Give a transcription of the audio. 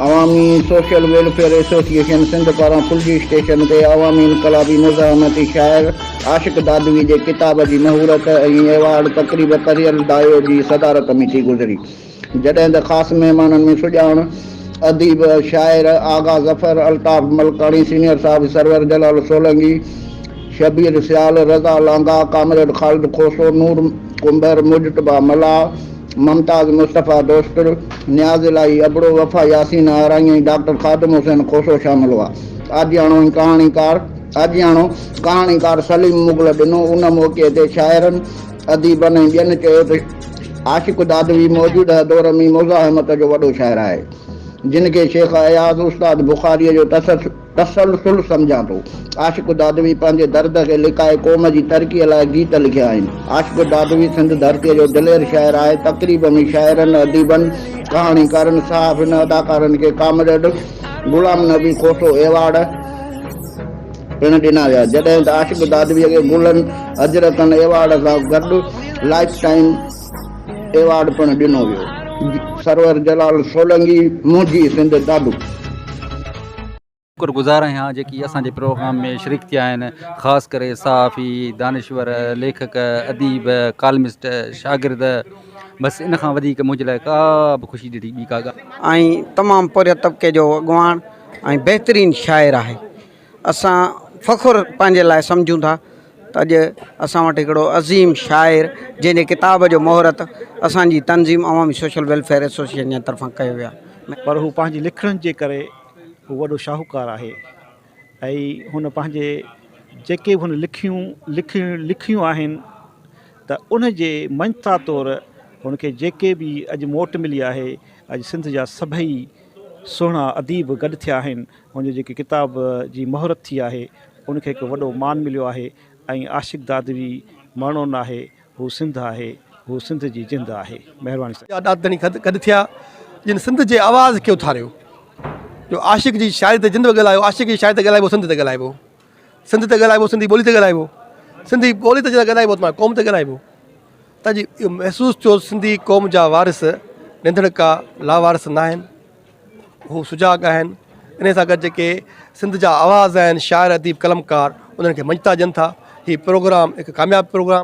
عوامي social welfare association Sindh پاران Phulji station تي عوامي انقلابي مزاحمتي شاعر عاشق دادوي جي ڪتاب جي مهورت ۽ ايوارڊ تقريب پريل دايو جي صدارت ۾ ٿي گذري. جڏهن ته خاص مهمانن ۾ سڄاڻ اديب، شاعر آغا ظفر، الطاف ملڪاڻي، سينيئر صاحب سرور جلال سولنگي، شبير سيال، رضا لانگاهه، ڪامريڊ خالد کوسو، نور ڪنڀر، مجتبيٰ ملاح، ممتاز مصطفيٰ دوست، نياز الاهي ابڙو، وفا ياسين آرائين ۽ ڊاڪٽر خادم حسين کوسو شامل هئا. آجياڻو ۽ ڪهاڻيڪار آجياڻو ڪهاڻيڪار سليم مغل ڏنو. ان موقعي تي شاعرن، اديبن ۽ ٻين چيو ته عاشق دادوي موجوده دور ۾ مزاحمت جو وڏو شاعر آهي، جن کي شيخ اياز، استاد بخاريء جو تسلسل سمجهان ٿو. عاشق دادوي پنهنجي درد کي لڪائي قوم جي ترقيء لاء گيت لکيا آهن. عاشق دادوي سنڌ ڌرتيء جو دلير شاعر آهي. تقريب ۾ شاعرن، اديبن، ڪهاڻيڪارن، صحافين، اداڪارن کي ڪامريڊ غلام نبي کوسو ايوارڊ پڻ ڏنا ويا، جڏهن ته عاشق دادويء کي گلن اجرڪن ايوارڊ سان گڏ لائيف ٽائيم ايوارڊ پڻ ڏنو ويو. سرور جلال سولنگي، منهنجي سنڌ دادو. شڪر گذار آهيان جيڪي اسان جي پروگرام ۾ شريڪ ٿيا آهن خاص ڪري صحافي دانشور ليکڪ اديب ڪالمسٽ شاگرد بس ان کان وڌيڪ منهنجي لاء ڪا به خوشي جهڙي ٻي ڪا ڳالهه ۽ تمام پورهيت طبقي جو اڳواڻ ۽ بهترين شاعر آهي اسان فخر پنهنجي لاء سمجهون ٿا ته اڄ اسان وٽ هڪڙو عظيم شاعر جنهن جي ڪتاب جو مهورت اسان جي تنظيم عوامي سوشل ويلفيئر ايسوسيئيشن جي طرفان ڪيو ويو آهي. پر هو پنهنجي لکڻين جي ڪري هو وڏو شاهوڪار آهي ۽ هن پنهنجي جيڪي به هن لکيون لکيون لکيون آهن ته ان جي مڃتا طور هن کي جيڪي به اڄ موٽ ملي آهي اڄ سنڌ جا سڀئي سهڻا اديب گڏ ٿيا آهن هن جي جيڪي ڪتاب جي مهورت ٿي آهي ان کي هڪ وڏو مان مليو آهي ۽ عاشق دادوي ماڻهو ناهي هو سنڌ آهي هو سنڌ جي جند آهي مهرباني سائين. جا ڏات ڌڻي گڏ ٿيا جن سنڌ جي آواز کي اٿاريو جو عاشق جي شاعري تي جند به ڳالهايو عاشق جي شاعري تي ڳالهائبو سنڌ تي ڳالهائبو سنڌ تي ڳالهائبو سنڌي ٻولي تي ڳالهائبو سنڌي ٻولي تي جڏهن ڳالهائبو ته معنيٰ قوم تي ڳالهائبو تان جي اهو محسوس ٿيو سنڌي قوم جا وارث ننڌڻڪا لاوارث ناهن هو سجاڳ آهن انهي سان گڏ جيڪي سنڌ جا آواز آهن شاعر اديب قلمڪار انهن کي مڃتا ڏين ٿا هي پروگرام هڪ ڪامياب پروگرام.